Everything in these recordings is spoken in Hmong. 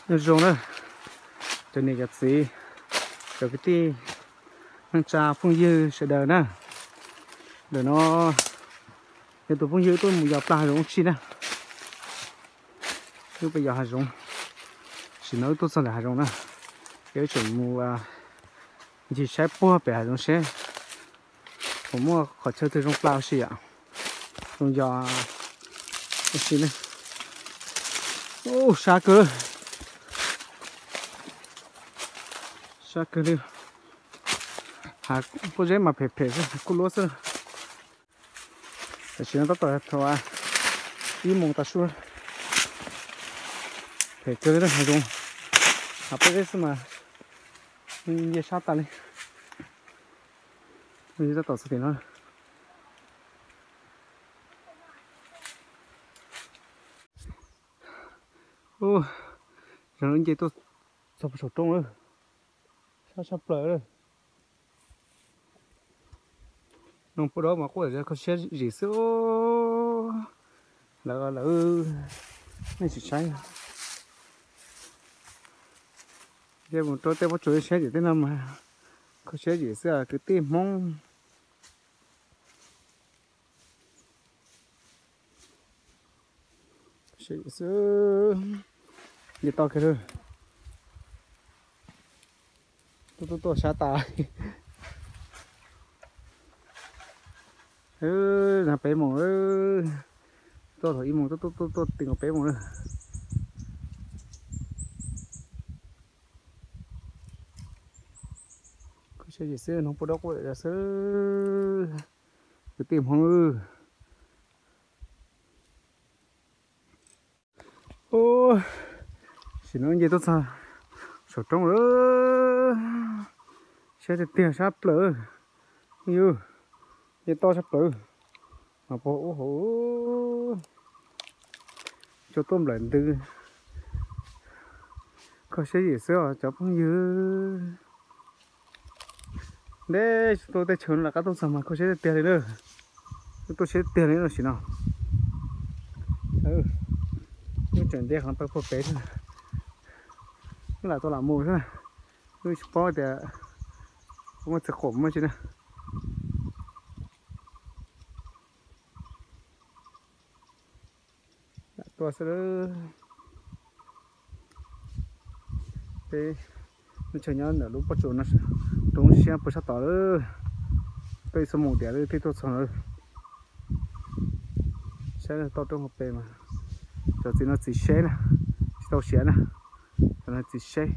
Nyob zoo na, cov niam cov txiv, cov kwv tij neej tsa phooj ywg sawv daws na. Ntawm no yog tus phooj ywg tuaj mus yos plag hav zoov ua si na. Wb pem yos hav zoov, tam sim no wb tuaj txog ntawm hav zoov na, wb tseem mus ncig saib puag pem hav zoov seb puas muaj qhov chaw twg zoo plag ua si yom, zoo yos ua si ne. Ub, sab kawg, sab kawg li. Hav pob zeb mas phem phem xwb, kuj luab xwb. Tam sim no tab tom thaum ib moos tav su, phem kawg li hav zoov, hav pob zeb xwb mas nce sab tas li. Tab tom txog tim no. Zoo li nce tuaj txog puag saum roob lawm, sab sab plaws lawm. Noog pub dob mas quaj kho siab zim xwb. Lawv lawv nej tsis saib, ces mus rau tej pob tsuas saib tim tej no mas kho siab zim xwb kwv tij Hmoob. Xwb, nce toj kiag lawm. Tuaj tuaj tuaj sab tas. Peb moos, tuaj thaum ib moos tuaj tuaj tuaj txog peb moos lawm. Kho siab zim xwb, noog pub dob quaj xwb. Kwv tij Hmoob, tam sim no nce tuaj txog saum roob lawm. Siab tiag tiag sab plaws. Yus, nce toj sab plaws. Mas puag ub hauv, cua tuaj nplawm ntws. Kho siab zim xwb os cov phooj ywg. Ntev tsis tuaj teb chaws no lawm, rov qab tuaj txog mas kho siab tiag tiag li na. Tuaj siab tiag li tam sim no. Wb tseem nce qhov pawg puag pem xwb, wb lam tuaj lam mus xwb na. Wb tsis paub tias muaj txiv qaum muaj tsi na. Lam tuaj xwb. Peb lub chaw nyob ntawm lub pob tsuas no, roob siab puag sab tod lawm. Tuaj ib xuab moos tias lawm thiaj tuaj txog lawm. Saib toj roob hauv pes mas, cov txiv no txiv seb na, tsis tau siav na. Cov no txiv seb.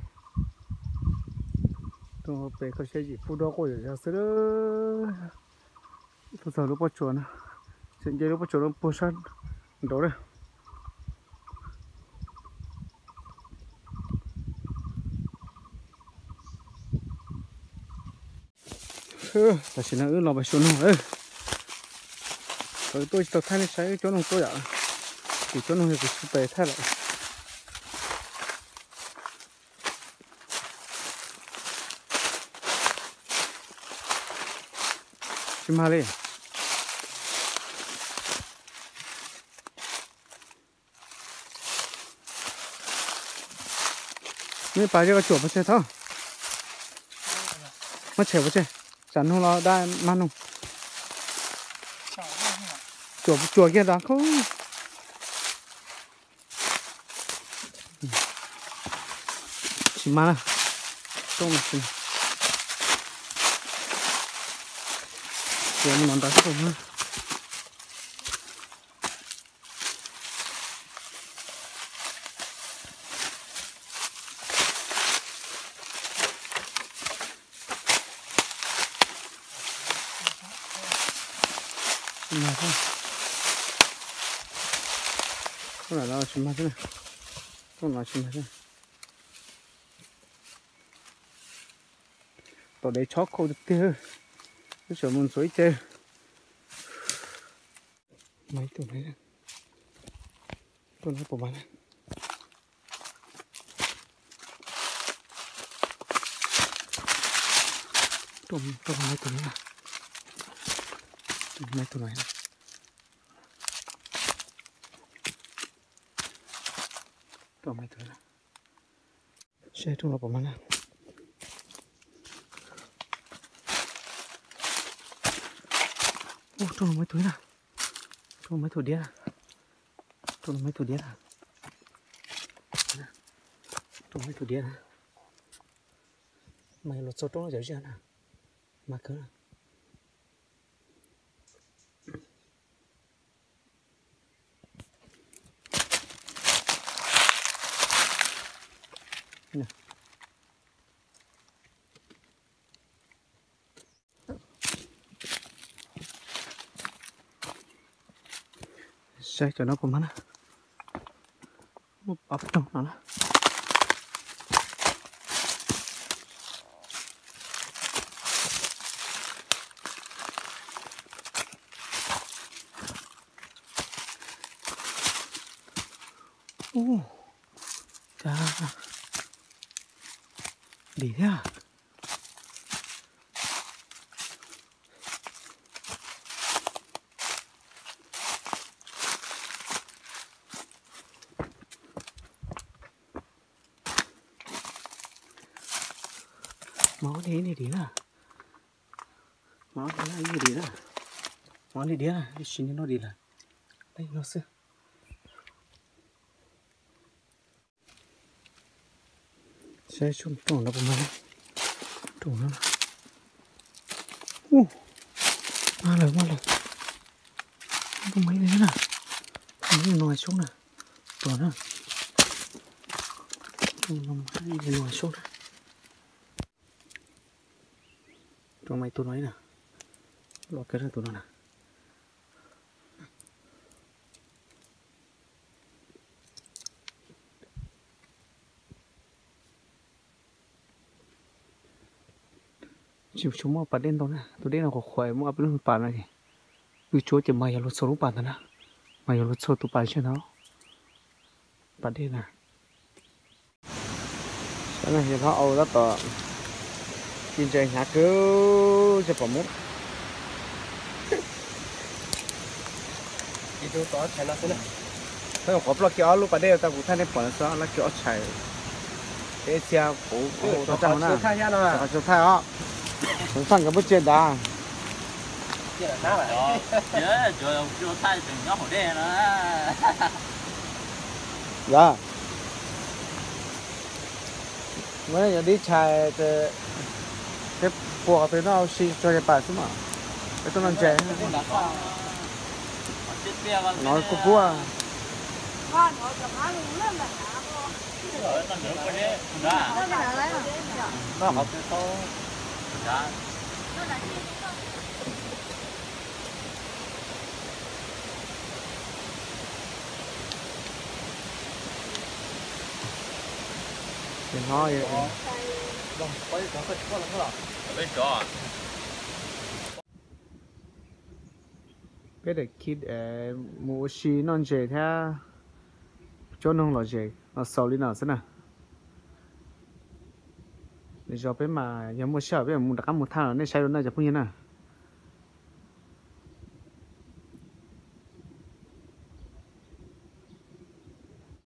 Roob hauv pes kho siab zim pub dob quaj zom zaws xwb. Tuaj txog lub pob tsuas no, tseem nce lub pob tsuas no puag sab nraud na. Tam sim no wb los pem suav noog lawm. Thaum wb tuaj tsis tau thaij nej saib wb cob noog tuaj yom. Kuv cob noog yog kuv tsis pem thaij lawm. Tsis mag li. Neb pas zeb koj cuam pov tseg thaub. Muab tshem pov tseg, tsam noog los dab mag noog. Cuam cuam kiag tas khaub. Tsis mag na. Rooj no tsis, mus no nrad xwb. Tsis mag thiab. Rooj no tsis mag thiab. Rooj no tsis mag thiab. Tom dev tshob khau tiag tiag. Wb tseem mus ntxuav ib ce. Mas ib tug no, tus no puas mag na? Tus no, tus no, tus no. Tus no, tus no. Saib rooj no puas mag na. Ub, rooj no muaj ib tug na. Rooj no muaj ib tug diab na. Rooj no muaj ib tug diab na. Rooj no muaj ib tug diab na. Mas yog luag txog rooj no cov zaj na. Mag kawg na. Saib cov no puas mag na. Muaj pab rooj no na. Ub, cas dim thiab. Mov li ib niag dim na. Mov li ib niag dim na. Mov li diab na, ib sim neej no dim lawm. Tej no xwb. Saib rooj no puas mag. Rooj no. Ub, mag lawm, mag lawm. Rooj mag ib leeg na. Rooj no xyoob na. Tus na. Rooj no mag ib leeg xyoob na. Rooj mag ib tug no na. Loj kawg tus no na. Tsis tshua muaj pas dej ntau na, tus dej no qhuav qhuav muaj ob peb lub pas no ces, pw tsuab ces mas yog luag txhua lub pas ntag na, mas yog luag txhua tus pas tshiab ntag. Pas dej na. Saib no yog hlob au tab tom ci ntses hnyav kawg, tsis pom mus. Qhov ploj kiag ob lub pas dej tau kuv thaij nej pom xwb, lab kiag ob tshais. Peb txhia puv rau tsaug thaij os. Txhaj nkawd muab tsiaj ntav. Yog, muab nej cov dib tshais, peb puas qhov twg noj ua si tsuag li pas xwb mas. Peb tuaj noj ntses. No kuj kub. Peb daim khi mus ua si noj ntses thiab cuab noog lom zem los xaus li no xwb na. Lwm zaus peb mas yog muaj sij hawm peb mam mus rov qab mus thaij rau nej saib dua na cov phooj ywg na.